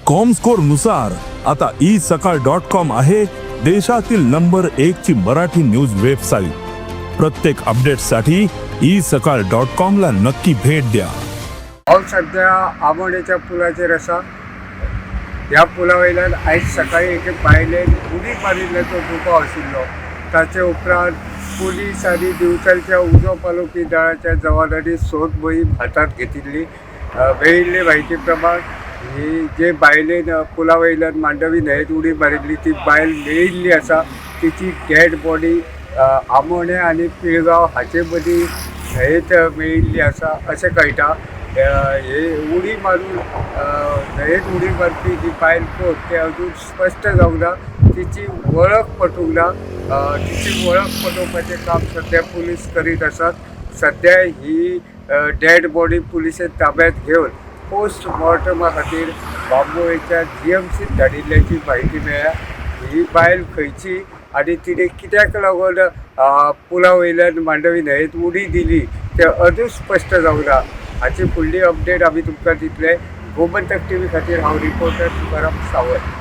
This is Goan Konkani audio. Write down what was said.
कॉमस्कोर नुसार आता ई सकाळ डॉट कॉम आहे देशातील नंबर एक ची मराठी न्यूज वेबसाईट. प्रत्येक अपडेटसाठी ई सकाळ डॉट कॉम ला नक्की भेट द्या. हांव सद्या आमोणेच्या पुलाचेर आसा. ह्या पुला वयल्यान आयज सकाळी एके बायलेन उडी मारिल्ल्याचो दुबाव आशिल्लो. ताचे उपरांत पुलीस आनी दिवचलच्या उजो पालोवपी दळाच्या जवानांनी सोद मोहीम हातांत घेतिल्ली. मेळिल्ले म्हायती प्रमाण ही जे बायलेन पुला वयल्यान मांडवी न्हंयेत उडी मारिल्ली ती बायल मेळिल्ली आसा. तिची डेड बॉडी आमोणें आनी पिळगांव हाचे मदीं न्हंयेत मेळिल्ली आसा अशें कळटा. हे उडी मारून न्हंयेत उडी मारपी ही बायल कोण तें अजून स्पश्ट जावंक ना. तिची वळख पटूंक ना. तिची वळख पटोवपाचें काम सद्या पुलीस करीत आसात. सद्या ही डेड बॉडी पुलिशेन ताब्यात घेवन पोस्ट मॉर्टमा खातीर बांबोळेच्या जीएमसीत धाडिल्ल्याची म्हायती मेळ्ळ्या. ही बायल खंयची आनी तिणें कित्याक लागून पुला वयल्यान मांडवी न्हंयेत उडी दिली तें अजून स्पश्ट जावंक ना. हाची फुडली अपडेट आमी तुमकां दितले. गोमंतक टीव्ही खातीर हांव रिपोर्टर तुकाराम सावंत.